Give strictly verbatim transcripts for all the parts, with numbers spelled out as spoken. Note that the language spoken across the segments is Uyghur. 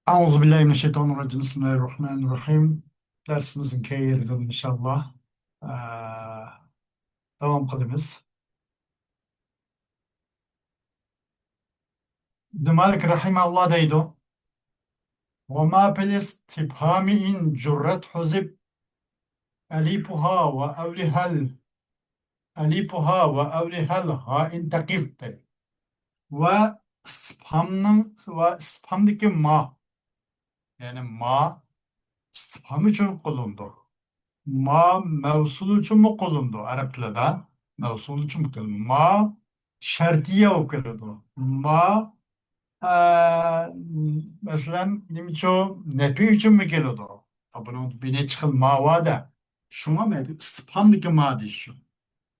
أعوذ بالله من الشيطان الرجيم. بسم الله الرحمن الرحيم. دەرسىمىزنىڭ كەينىدىن ئىنشاللا، ئە، داۋام قىلىمىز. ئىبن مالىك رەھىمەھۇللا دەيدۇ: «وما في الاستفهام إن جرت حذف ألفها وأولها ال-، ألفها وأولها الها إن تقف» دەيدۇ. ۋە ئىستىپھامنىڭ، ۋە ئىستىپھامدىكى ما، يەنى ما ئىستىپھام ئۈچۈن قوللىنىدۇ. ما مەۋسۇل ئۈچۈنمۇ قوللىنىدۇ ئەرەب تىلىدا. مەۋسۇل ئۈچۈن قوللىنىدۇ. ما شەرتىيە بولۇپ كېلىدۇ. ما، ئە، مەسىلەن، نېمىچۇ، نەپى ئۈچۈنمۇ كېلىدۇ. بۇنىڭ بىر نەچچە خىل ما بار-دە. شۇڭا مەن ئىستىپھامدىكى ما دېيىش شۇ.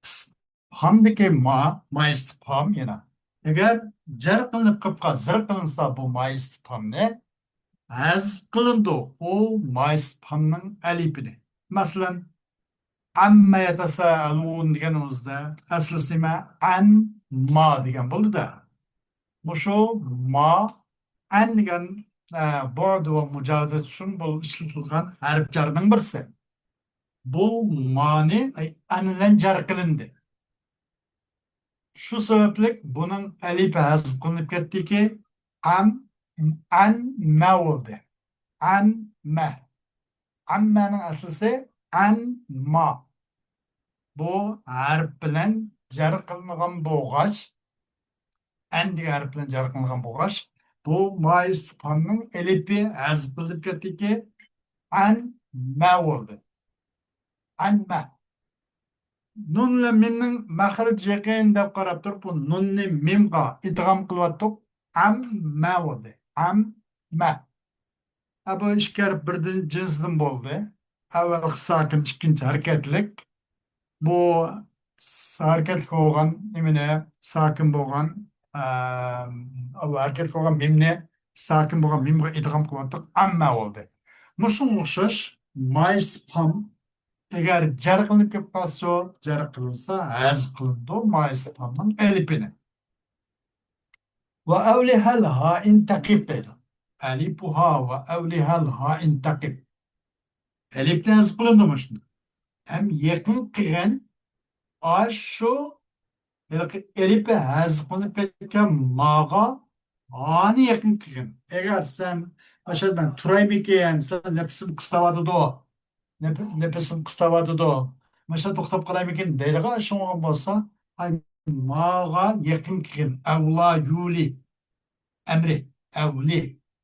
ئىستىپھامدىكى ما، ما ئىستىپھام يەنە. ئەگەر جەر قىلىنىپ قېلىپ قالسا، زەر قىلىنسا بۇ ما ئىستىپھامنى، ھەزىپ قىلىنىدۇ ئۇ ما ئىستىپھامنىڭ ئەلىپىنى. مەسىلەن، ئەممە يەتەسەئەلۇن دېگىنىمىزدە ئەسلىسى نېمە؟ ئەن ما دېگەن بولدى-دە. مۇشۇ ما، ئەن دېگەن، ئە، بۇئد ۋە مۇجاۋىزەت ئۈچۈن بۇ ئىشلىتىلگەن ھەرپ جەرنىڭ بىرسى. بۇ مانى، ئەي، ئەن بىلەن جەر قىلىندى. شۇ سەۋەبلىك بۇنىڭ ئەلىپى ھەزىپ قىلىنىپ كەتتىكى، ئەم، ئەن مە بولدى. ئەن مە. ئەممەنىڭ ئەسلىسى ئەن ما. بۇ ھەرپ بىلەن جەر قىلىنغان بولغاچ، ئەن دېگەن ھەرپ بىلەن جەر قىلىنغان بولغاچ، بۇ ما ئىستىپھامنىڭ ئەلىپى ھەزىپ قىلىنىپ كەتتىكى، ئەن مە بولدى. ئەن مە. نۇن بىلەن مىمنىڭ مەخرىجى يېقىن دەپ قاراپ تۇرۇپ، بۇ نۇننى مىمغا ئىدغام قىلىۋاتتۇق. ئەم مە بولدى. ئەم مە. ھە، بۇ ئىككى ھەرپ بىردىن جىنسىدىن بولدى. ئەۋۋەلقى ساكىن، ئىككىنچى ھەرىكەتلىك. بۇ س-، ھەرىكەتلىك بولغان نېمىنى، ساكىن بولغان، ئە، ھەرىكەتلىك بولغان مىمنى ساكىن بولغان مىمغا ئىدغام قىلىۋاتتۇق. ئەممە بولدى. مۇشۇنىڭغا ئوخشاش ما ئىستىپھام ئەگەر جەر قىلىنىپ كېلىپ قالسا، جەر قىلىنسا ھەزىپ قىلىنىدۇ ما ئىستىپھامنىڭ ئەلىپىنى. ۋە ئەۋلىھەل ھائىن تەقىب دەيدۇ. ئەلىپۇھا ۋە ئەۋلىھەل ھائىن تەقىب. ئەلىپنى ھەزىپ قىلىندىمۇ شۇنداق. ھەم يېقىن قىلغىن ئاشۇ ھېلىقى ئېلىپى ھەزىپ قىلىنىپ كەتكەن ماغا ھانى يېقىن قىلغىن. ئەگەر سەن ئاشۇ مەن تۇرايمىكىن، سەن نەپىسىم قىستاۋاتىدۇ، نەپ-، نەپىسىم قىستاۋاتىدۇ، ماشىنا توختاپ قالايمىكىن دەيدىغان ئىشىڭ بولغان بولسا، ئاي، ماغا يېقىن كېلىن، ئەۋلا يۇلى، ئەمرى، ئەۋلى،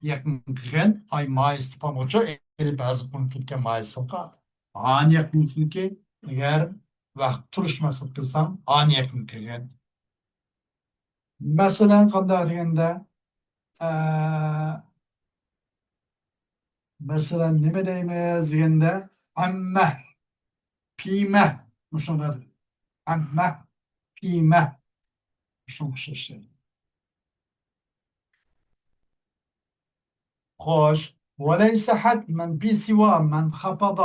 يېقىن كېلىن، ئاي، ما ئىستىپھامغىچۇ، ئېلىپ ھەزىپ قىلىنىپ كەتكەن ما ئىستىپھامغا ئان يېقىن كېلىنكى، ئەگەر ۋاقىت تۇرۇش مەقسەت قىلساڭ، ئان يېقىن كېلىن. مەسىلەن، قانداق دېگەندە، ئە، مەسىلەن، نېمە دەيمىز دېگەندە، ئەممە، پىمە، مۇشۇنداق. ئەممە، پىمە. مۇشۇنىڭغا ئوخشاش. خوش. وليس حتما في سوى من خفض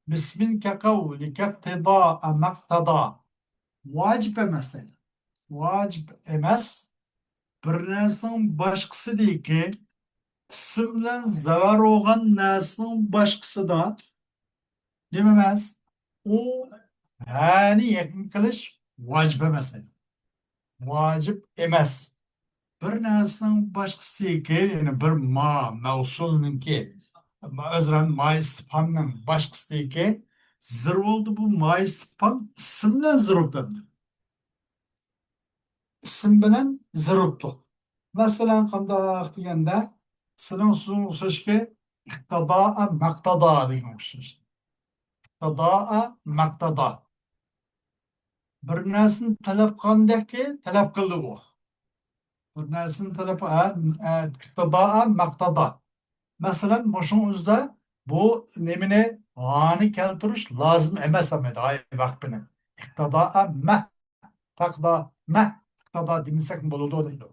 باسم كقولك اقتضاء ما اقتضى. ۋاجىپ ئەمەس دەيدۇ. ۋاجىپ ئەمەس. بىر نەرسىنىڭ باشقىسىدىكى ئىسىم بىلەن زەۋەر بولغان نەرسىنىڭ باشقىسىدا نېمە ئەمەس؟ ئۇ ھەنى يېقىن قىلىش ۋاجىپ ئەمەس دەيدۇ. ۋاجىپ ئەمەس. بىر نەرسىنىڭ باشقىسىدىكى، يەنى بىر ما، مەۋسۇلنىڭكى، ئۆزرە ما ئىستىپھامنىڭ باشقىسىدىكى زىر بولدى، بۇ ما ئىستىپھام ئىسىم بىلەن زىر بولۇپ بەردى. ئىسىم بىلەن زىر بولۇپتۇ. مەسىلەن، قانداق دېگەندە، سېنىڭ سۆزۈڭ ئوخشاشكى، ئىقتىدائە مەقتىدا دېگەن ئوخشاش. ئىقتىدائە مەقتىدا. بىر نەرسىنى تەلەپ قىلغاندەككى تەلەپ قىلدى ئۇ. بىر نەرسىنى تەلەپ، ھە، ھە، ئىقتىدائە مەقتىدا. مەسىلەن، مۇشۇنىڭ ئۆزىدە بۇ نېمىنى، ھانى كەلتۈرۈش لازىم ئەمەس ئەمەيدى، ھاي ۋەقپىنى. ئىقتىدائە مە، تەقدا، مە، ئىقتىدا دېمىسەكمۇ بولىدۇ دەيدۇ.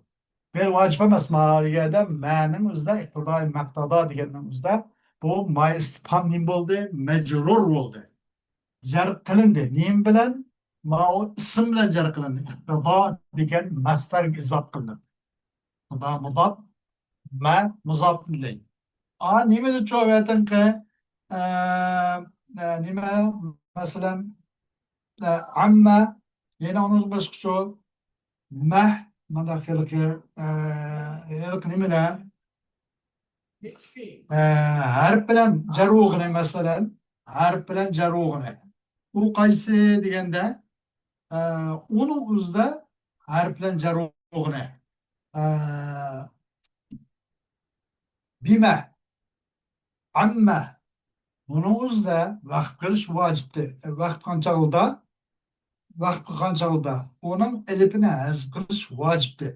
بىر ۋاجىپ ئەمەس، ما يەردە مەنىڭ ئۆزىدە، ئىقتىدائە مەقتىدا دېگەننىڭ ئۆزىدە بۇ ما ئىستىپھام نېمە بولدى؟ مەجرۇر بولدى. جەر قىلىندى. نېمە بىلەن؟ ماۋۇ ئىسىم بىلەن جەر قىلىندى. ئىقتىدا دېگەن مەسدەرگە ئىزاپ قىلىندى. ئىقتىدا مۇداپ، مە مۇزاپ ئىلەيھ. ئا، نېمىدىچۇ ۋەتەنقى، ئە، ئە، نېمە، مەسىلەن، ئە، ئەممە، يەنە ئۇنىڭدىن باشقىچۇ، مەھ، مانا ھېلىقى، ئە، ھېلىقى نېمىلەر؟ ئە، ھەرپ بىلەن جەر بولغىنى، مەسىلەن، ھەرپ بىلەن جەر بولغىنى. ئۇ قايسى دېگەندە، ئە، ئۇنىڭ ئۆزىدە ھەرپ بىلەن جەر بولغىنى. ئە، بىمە، ئەممە. بۇنىڭ ئۆزىدە ۋەقىپ قىلىش ۋاجىپتى. ۋەقىپ قىلغان چاغدا، ۋەقىپ قىلغان چاغدا ئۇنىڭ ئېلىپىنى ھەزپ قىلىش ۋاجىپتى.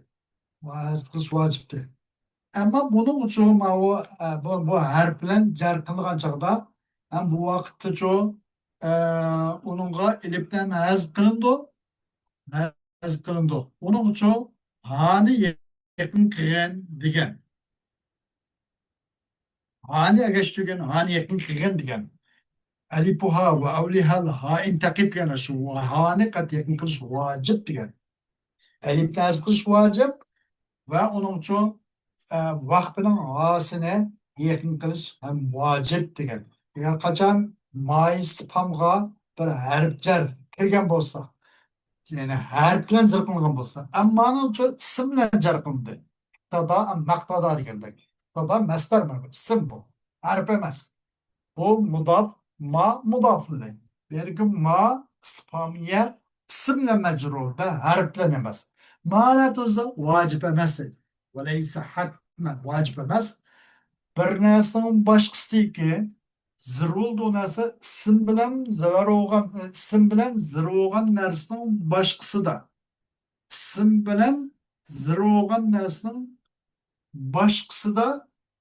ھەزپ قىلىش ۋاجىپتى. ئەمما بۇنىڭ ئۈچۈن ماۋۇ، ئە، بۇ، بۇ ھەرپ بىلەن جەر قىلغان چاغدا، ھەم بۇ ۋاقىتتىچۇ، ئە، ئۇنىڭغا ئېلىپتىن ھەزپ قىلىنىدۇ. ھەزپ قىلىنىدۇ. ئۇنىڭ ئۈچۈن ھانى يېقىن قىلغىن دېگەن. ھانى ئەگەشتۈرگەن، ھانى يېقىن قىلغىن دېگەن. ئەلىپۇھا ۋە ئەۋلىھەل ھائىن تەقىب دېگەن شۇ ھانى قەت يېقىن قىلىش ۋاجىپ دېگەن. ئەلىپنى ھەزپ قىلىش ۋاجىپ ۋە ئۇنىڭ ئۈچۈن، ئە، ۋەقپىنىڭ ھاسىنى يېقىن قىلىش ھەم ۋاجىپ دېگەن. ئەگەر قاچان مائى ئىستىپھامغا بىر ھەرپ جەر كىرگەن بولسا، يەنى ھەرپ بىلەن زىر قىلىنغان بولسا، ئەممانىڭ ئۈچۈن ئىسىم بىلەن جەر قىلىندى. ئىقتىدا، مەقتىدا دېگەندەك. ئىقتىدا مەسدەر، ئىسىم بۇ. ھەرپ ئەمەس. بۇ مۇداپ، ما مۇداپ ئىلەيھ. بۇ يەردىكى ما ئىستىپھامىيە ئىسىم بىلەن مەجرۇردا، ھەرپ بىلەن ئەمەس. ما لا تۇزا ۋاجىپ ئەمەس دەيدۇ. ۋەلەيسە ھەتمەن، ۋاجىپ ئەمەس. بىر نەرسىنىڭ باشقىسىدىكى زىر بولىدۇ نەرسە ئىسىم بىلەن زىر بولغان، ئىسىم بىلەن زىر بولغان نەرسىنىڭ باشقىسىدا. ئىسىم بىلەن زىر بولغان نەرسىنىڭ باشقىسىدا،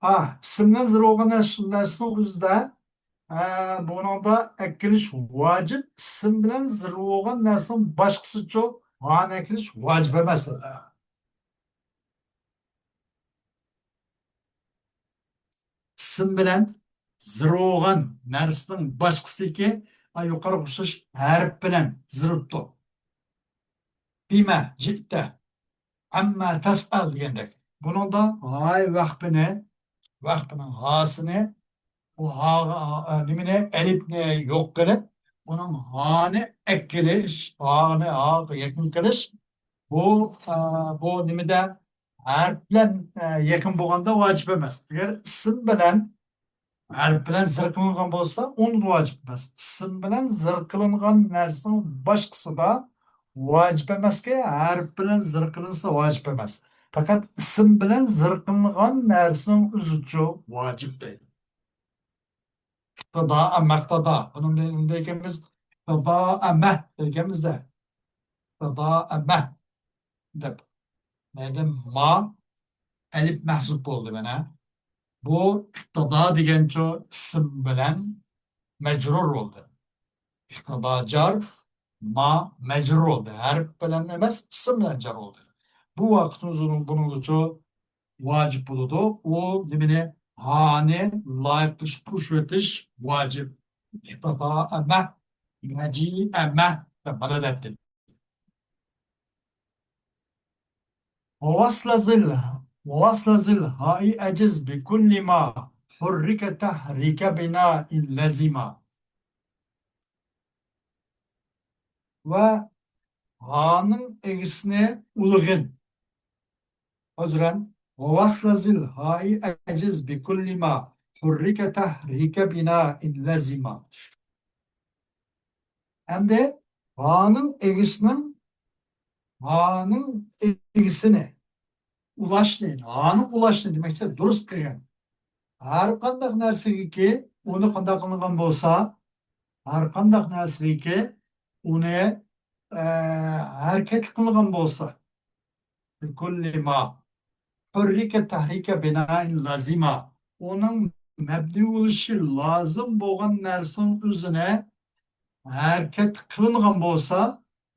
ھا، ئىسىم بىلەن زىر بولغان نەرس-، نەرسىنىڭ ئۆزىدە، ھە، بۇنىڭدا ئەكېلىش ۋاجىپ، ئىسىم بىلەن زىر بولغان نەرسىنىڭ باشقىسىچۇ، ھانى ئەكېلىش ۋاجىپ ئەمەس. ئىسىم بىلەن زىر بولغان نەرسىنىڭ باشقىسىدىكى، ھا، يۇقىرىغا ئوخشاش ھەرپ بىلەن زىر بوپتۇ. بىمە جىئتە، ئەمما تەسئەل دېگەندەك. بۇنىڭدا ھاي ۋەقپىنى، ۋەقپىنىڭ ھاسىنى، ئۇ ھاغا، ئا، نېمىنى، ئەلىپنى يوق قىلىپ، ئۇنىڭ ھانى ئەكېلىش، ھانى ھاغا يېقىن قىلىش، بۇ، ئا، بۇ نېمىدە ھەرپ بىلەن، ئە، يېقىن بولغاندا ۋاجىپ ئەمەس. ئەگەر ئىسىم بىلەن ھەرپ بىلەن زىر قىلىنغان بولسا، ئۇنىڭغا ۋاجىپ ئەمەس. ئىسىم بىلەن زىر قىلىنغان نەرسىنىڭ باشقىسىدا ۋاجىپ ئەمەسكى، ھەرپ بىلەن زىر قىلىنسا ۋاجىپ ئەمەس. پەقەت ئىسىم بىلەن زىر قىلىنغان نەرسىنىڭ ئۆزىچۇ ۋاجىپ دەيدۇ. ئىقتىدا، مەقتىدا. بۇنىڭ بىلەن دېگىنىمىز ئىقتىدا، مە دېگىنىمىزدە. ئىقتىدا، مە. دەپ. نەدە ما ئەلىپ مەھزۇپ بولدى مانا. بۇ ئىقتىدا دېگەنچۇ ئىسىم بىلەن مەجرۇر بولدى. ئىقتىدا جار، ما مەجرۇر بولدى. ھەرپ بىلەن ئەمەس، ئىسىم بىلەن جار بولدى. بۇ ۋاقىتتا ئۇزۇن بۇنىڭدىچۇ ۋاجىپ بولىدۇ. ئۇ نېمىنى؟ ھانى لايىق قىلىش، قوشۇۋېتىش ۋاجىپ. ئىقتىدا ئەمە، مەجىئە مە دەپ مانا دەپتى. ووصل ذي ال-، ووصل ذي الهاء أجز بكل ما حرك تحريك بناء لزما. ۋە ھانىڭ ئىگىسىنى ئۇلىغىن. ئۆزرەن. ووصل ذي الهاء أجز بكل ما حرك تحريك بناء لزما. ئەمدى ھانىڭ ئىگىسىنىڭ، ھانىڭ ئىگىسىنى ئۇلاشنى، ھانىڭ ئۇلاشنى دېمەكچى، دۇرۇس قىلغىن. ھەر قانداق نەرسىگىكى ئۇنى قانداق قىلىنغان بولسا، ھەر قانداق نەرسىگىكى ئۇنى، ئە، ھەرىكەتلىك قىلىنغان بولسا، بكل ما حرك تحريك بناء لزما. ئۇنىڭ مەبنى بولۇشى لازىم بولغان نەرسىنىڭ ئۆزىنى ھەرىكەت قىلىنغان بولسا،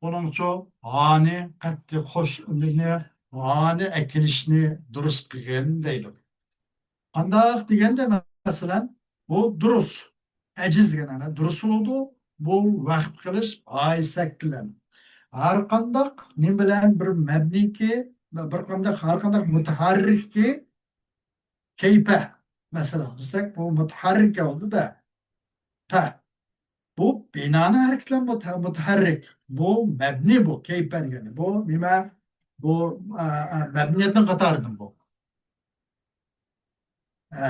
ئۇنىڭچۇ ھانى قەتئىي قوشۇلۇشنى، ھانى ئەكېلىشنى دۇرۇس قىلغىن دەيدۇ. قانداق دېگەندە، مەسىلەن، بۇ دۇرۇس، ئەجىز دېگەن مەنە دۇرۇس بولىدۇ. بۇ ۋەقىپ قىلىش ھايسەك بىلەن. ھەر قانداق نېمە بىلەن بىر مەبنىكى، بىر قانداق، ھەر قانداق مۇتەھەررىككى كيف، مەسىلەن، دېسەك، بۇ مۇتەھەررىك بولدى-دە. پە. بۇ بىنانىڭ ھەرىكىتى بىلەن مۇتە-، مۇتەھەررىك. بۇ مەبنى بۇ، كيف دېگەننى. بۇ نېمە؟ بۇ، ئە، ئە، مەبنىيەتنىڭ قاتارىدىن بۇ. ئە،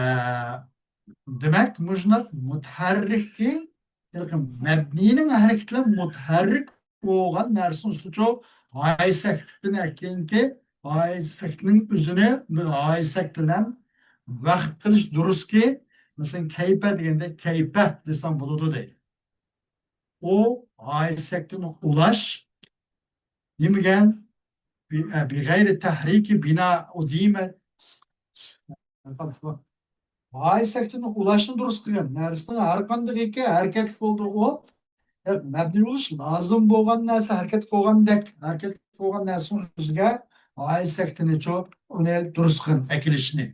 دېمەك، مۇشۇنداق مۇتەھەررىككى، يەنى مەبنىينىڭ ھەرىكىتى بىلەن مۇتەھەررىك بولغان نەرسىنىڭ ئۈستىچۇ ھايسەكتىن ئەككىنكى، ھايسەكتىنىڭ ئۆزىنى ھايسەكت بىلەن ۋەخپ قىلىش دۇرۇسكى، مەسىلەن، كيف دېگەندە كيف دېسەڭ بولىدۇ دەيدۇ. ئۇ ھايسەكتىن ئۇلاش نېمىگەن؟ بى-، ئە، بغير تحريك بنا أديم. ھايسەكتىن ئۇلاشنى دۇرۇس قىلغان نەرسىنىڭ ھەر قاندىقىكى ھەرىكەتلىك بولدى ئۇ. مەبنى بولۇش لازىم بولغان نەرسە ھەرىكەت قىلغاندەك، ھەرىكەت قىلغان نەرسىنىڭ ئۆزىگە ھايسەكتىنىچۇ ئۇنى دۇرۇس قىلغان ئەكېلىشنى.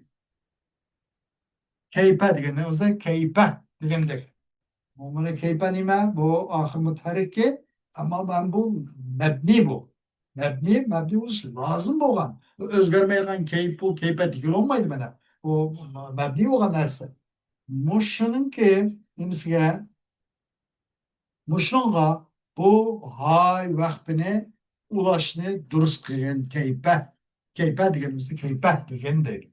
كيف دېگەننى ئۆزى كيف دېگەندەك. بۇ مانا كيف نېمە؟ بۇ ئاخىر مۇتەھەررىككى، ئەمما مەن بۇ مەبنى بۇ. مەبنى، مەبنى بولۇش لازىم بولغان. بۇ ئۆزگەرمەيدىغان كيف، بۇ كيف دېگىلى بولمايدۇ مانا. بۇ مەبنى بولغان نەرسە. مۇشۇنىڭكى نېمىسىگە، مۇشۇنىڭغا بۇ ھاي ۋەخپىنى ئۇلاشنى دۇرۇس قىلغان كيف. كيف دېگىنىمىزدە كيف دېگەن دەيدۇ.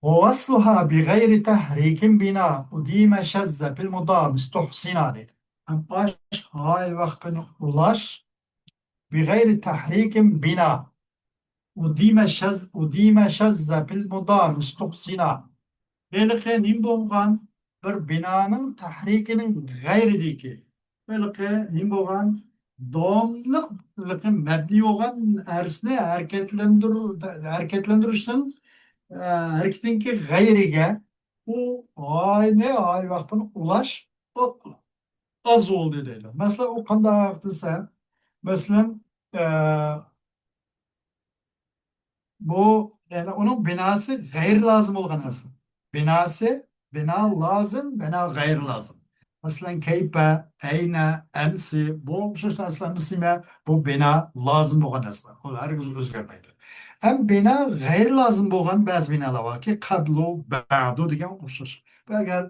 ووصلها بغير تحريك بنا أديم شذ في المدام استحسنا دەيدۇ. ئەم ئاش ھاي ۋەخپىنى ئۇلاش بغير تحريك بنا أديم شذ، أديم شذ في المدام استحسنا. ھېلىقى نېمە بولغان؟ بىر بىنانىڭ تەھرىكىنىڭ غەيرىدىكى. ھېلىقى نېمە بولغان؟ داۋاملىق ھېلىقى مەبنى بولغان نەرسىنى ھەرىكەتلەندۈر-، ھەرىكەتلەندۈرۈشنىڭ، ئە، ھەرىكىتىنىڭكى غەيرىگە ئۇ ھاينى، ھاي ۋەخپىنى ئۇلاش ئاز بولدى دەيدۇ. مەسىلەن، ئۇ قانداق دېسە، مەسىلەن، ئە، بۇ، يەنى ئۇنىڭ بىناسى غەيرىي لازىم بولغان نەرسە. بىناسى، بىنا لازىم، بىنا غەيرىي لازىم. مەسىلەن، كەيپە، ئەينە، ئەمسى، بۇ ئوخشاش نەرسىلەر ھەممىسى نېمە؟ بۇ بىنا لازىم بولغان نەرسىلەر. ئۇلار ھەرگىز ئۆزگەرمەيدۇ. ئەمما بىنا غەيرىي لازىم بولغان بەزى بىنالار باركى، قەبلۇ، بەدۇ دېگەن ئوخشاش. بۇ ئەگەر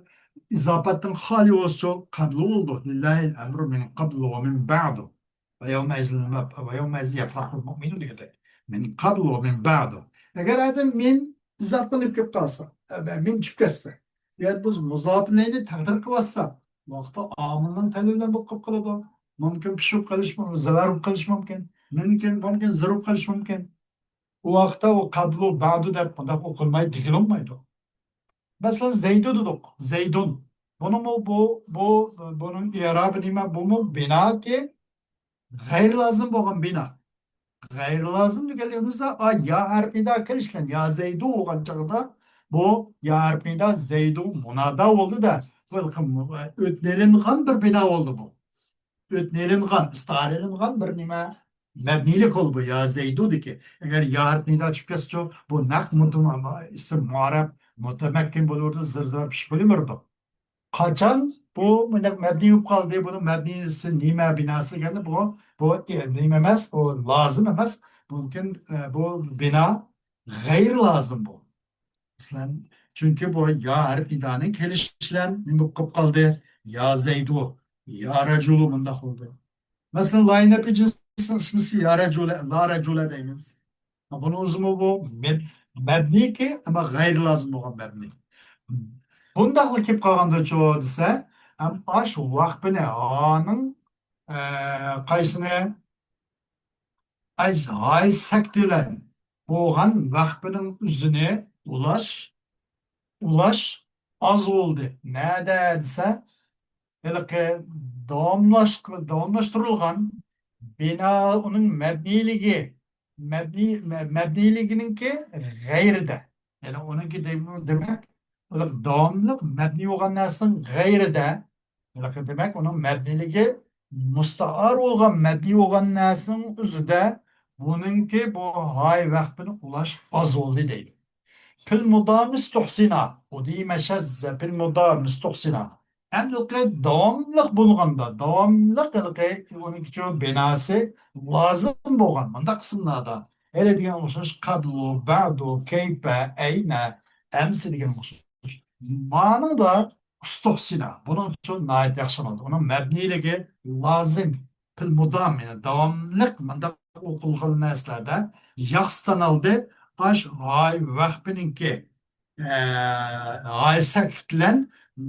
ئىزاپەتتىن خالىي بولسىچۇ، قەبلۇ بولىدۇ. لىللاھىل ئەمرۇ مىن قەبلۇ ۋە مىن بەدۇ. ۋە يەۋمەئىزىن، ۋە يەۋمەئىزىن يەفرەھۇل مۇئمىنۇن دېگەندەك. مىن قەبلۇ ۋە مىن بەدۇ. ئەگەر ئادەم مىن ئىزاپىلىنىپ كېلىپ قالسا، ئە، مىن چۈشۈپ كەتسە، يا بىز مۇزاپىلەينى تەقدىر قىلىۋاتساق، بۇ ۋاقىتتا ئامىلنىڭ تەلۋىلىنىپ بولۇپ قېلىدۇ. مۇمكىن پىشۇپ قېلىشى مۇمكىن، زىرار بولۇپ قېلىشى مۇمكىن. مۇمكىن، مۇمكىن زىر بولۇپ قېلىشى مۇمكىن. ئۇ ۋاقىتتا ئۇ قەبلۇ، بەدۇ دەپ مۇنداق ئوقۇلمايدۇ، دېگىلى بولمايدۇ. مەسىلەن، زەيدۇ دېدۇق، زەيدۇن. بۇنىمۇ بۇ، بۇ، بۇنىڭ ئېرابى نېمە؟ بۇمۇ بىناكى غەيرىي لازىم بولغان بىنا. غەيرىي لازىم دېگەنلىكىمىزدە، ئا، يا ھەرپىدا كېلىشكەن، يا زەيدۇ بولغان چاغدا، بۇ يا ھەرپىدا زەيدۇ مۇنادا بولدى-دە، بۇ ئۆتنە ئېلىنغان بىر بىنا بولدى بۇ. ئۆتنە ئېلىنغان، ئىستىئارە ئېلىنغان بىر نېمە، مەبنىيلىك بولدى بۇ، يا زەيدۇدىكى. ئەگەر يا ھەرپى نىدا چۈشۈپ كەتسىچۇ، بۇ نەق مۇتەم-، ئىسىم مۇئەررەب مۇتەمەككىن بولۇۋېرىدۇ، زىر زىر پىشىپ بولۇۋېرىدۇ. قاچان بۇ مۇنداق مەبنىي بولۇپ قالدى، بۇنىڭ مەبنىيسى نېمە بىناسى دېگەندە، بۇ، بۇ، ئە، نېمە ئەمەس، ئۇ لازىم ئەمەس. مۇمكىن، ئە، بۇ بىنا غەيرىي لازىم بۇ. مەسىلەن، چۈنكى بۇ يا ھەرپ نىدانىڭ كېلىشى بىلەن نېمە بولۇپ قالدى؟ يا زەيدۇ، يا رەجۇلۇ مۇنداق بولدى. مەسىلەن، لايىنەپى جىنسنىڭ ئىسمىسى يا رەجۇلە، لا رەجۇلە دەيمىز. بۇنىڭ ئۆزىمۇ بۇ مەب-، مەبنىيكى، ئەمما غەيرىي لازىم بولغان مەبنىي. بۇنداقلا كېلىپ قالغاندىچۇ دېسە، ئەم ئاش ۋەخپىنى ھانىڭ، ئە، قايسىنى؟ ئەز ھاي سەكتە بىلەن بولغان ۋەخپىنىڭ ئۆزىنى ئۇلاش، ئۇلاش ئاز بولدى. نەدە دېسە، ھېلىقى داۋاملاش-، داۋاملاشتۇرۇلغان بىنا، ئۇنىڭ مەبنىيلىكى، مەبنىي-، مە-، مەبنىيلىكىنىڭكى غەيرىدە. يەنى ئۇنىڭكى دېم-، دېمەك، داۋاملىق مەبنىي بولغان نەرسىنىڭ غەيرىدە، ھېلىقى دېمەك، ئۇنىڭ مەبنىيلىكى مۇستەئار بولغان، مەبنىي بولغان نەرسىنىڭ ئۆزىدە بۇنىڭكى بۇ ھاي ۋەخپىنى ئۇلاش ئاز بولدى دەيدۇ. پىل مۇدامىس تۇھسىنا، ئۇدىمە شەززە پىل مۇدامىس تۇھسىنا. ئەمدى ھېلىقى داۋاملىق بولغاندا، داۋاملىق ھېلىقى ئۇنىڭكىچۇ بىناسى لازىم بولغان مۇنداق قىسىملاردا، ھېلى دېگەن ئوخشاش، قەبلۇ، بەدۇ، كەيپە، ئەينە، ئەمسە دېگەن ئوخشاش. مانىڭدا ئۇستۇخسىنا. بۇنىڭ ئۈچۈن ناھايىتى ياخشى ئاڭلىدى. ئۇنىڭ مەبنىيلىكى لازىم، پىل مۇدام، يەنى داۋاملىق مۇنداق ئوقۇلغان نەرسىلەردە ياخشى تونۇلدى. ئاش ھاي ۋەخپىنىڭكى، ئە، ھاي ساكىت بىلەن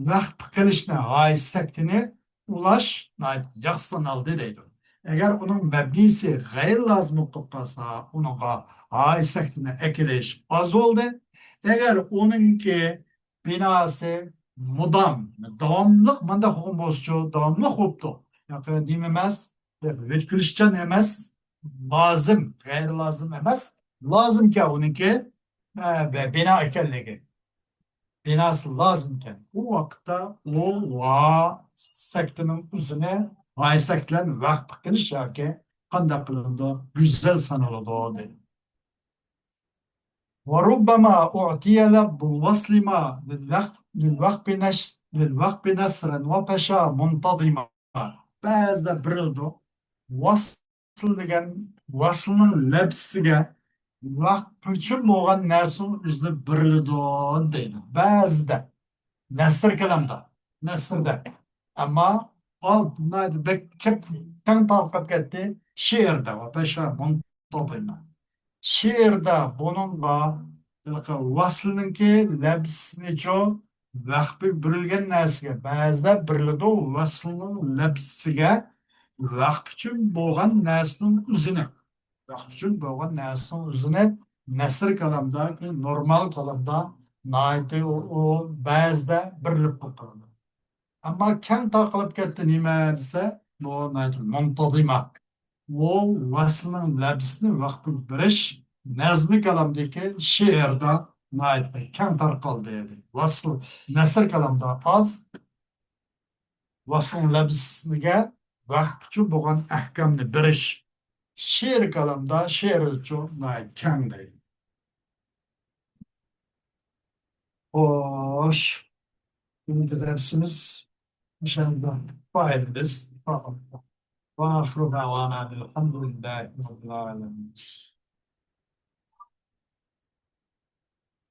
ۋەخپە قىلىشنى، ھاي ساكىتىنى ئۇلاش ناھايىتى ياخشى تونۇلدى دەيدۇ. ئەگەر ئۇنىڭ مەبنىسى غەيرىي لازىم بولۇپ قالسا، ئۇنىڭغا ھاي ساكىتىنى ئەكېلىش ئاز بولدى. ئەگەر ئۇنىڭكى بىناسى مۇدام، داۋاملىق مانداق بولغان بولسىچۇ، داۋاملىق بوپتۇ. ياقى نېمە ئەمەس، يۆتكىلىشچان ئەمەس، لازىم، غەيرىي لازىم ئەمەس، لازىمكەن ئۇنىڭكى، ئە، بە-، بىنا ئىكەنلىكى. بىناسى لازىمكەن. ئۇ ۋاقىتتا ئۇ ۋا ساكىتىنىڭ ئۆزىنى ھاي ساكىت بىلەن ۋەخپە قىلىش ياكى قانداق قىلىنىدۇ؟ گۈزەل سانىلىدۇ دەيدۇ. وربما أعطي لب الوصل ما للوق-، للوقف نش-، للوقف نسرا وفشا منتظما. بەزىدە بېرىلىدۇ. ۋاسل دېگەن ۋاسلنىڭ لەپسىگە ۋەخپە ئۈچۈن بولغان نەرسىنىڭ ئۆزىنى بېرىلىدۇ دەيدۇ. بەزىدە. نەسر كالامدا. نەسردە. ئەمما ئالت ناھايىتى بەك كەپ-، كەڭ تارقاپ كەتتى. شېئىردا ۋە بەشەر مۇنتەزىمە. شېئىردا بۇنىڭغا ھېلىقى ۋاسلنىڭكى لەپسىنىچۇ ۋەخپە بېرىلگەن نەرسىگە بەزىدە بېرىلىدۇ. ۋاسلنىڭ لەپسىگە ۋەخپە ئۈچۈن بولغان نەرسىنىڭ ئۆزىنى، ۋەخپە ئۈچۈن بولغان نەرسىنىڭ ئۆزىنى نەسر كالامدا، نورمال كالامدا ناھايىتى ئۇ، ئۇ بەزىدە بېرىلىپ قالىدۇ. ئەمما كەڭ تارقىلىپ كەتتى نېمە دېسە، بۇ ناھايىتى مۇنتەزىمە. ئۇ ۋاسلنىڭ لەپسىنى ۋەخپە بېرىش نەزمىي كالامدىكى شېئىردا ناھايىتى كەڭ تارقالدى. ۋاسل نەسر كالامدا ئاز، ۋاسلنىڭ لەپسىگە ۋەخپە ئۈچۈن بولغان ئەھكامنى بېرىش شېئىر كالامدا، شېئىرچۇ ناھايىتى كەڭ دەيدۇ. خوش. بۈگۈنكى دەرسىمىز مۇشۇ يەردە پايدىمىز. وآخر دعوانا الحمد لله رب العالمين.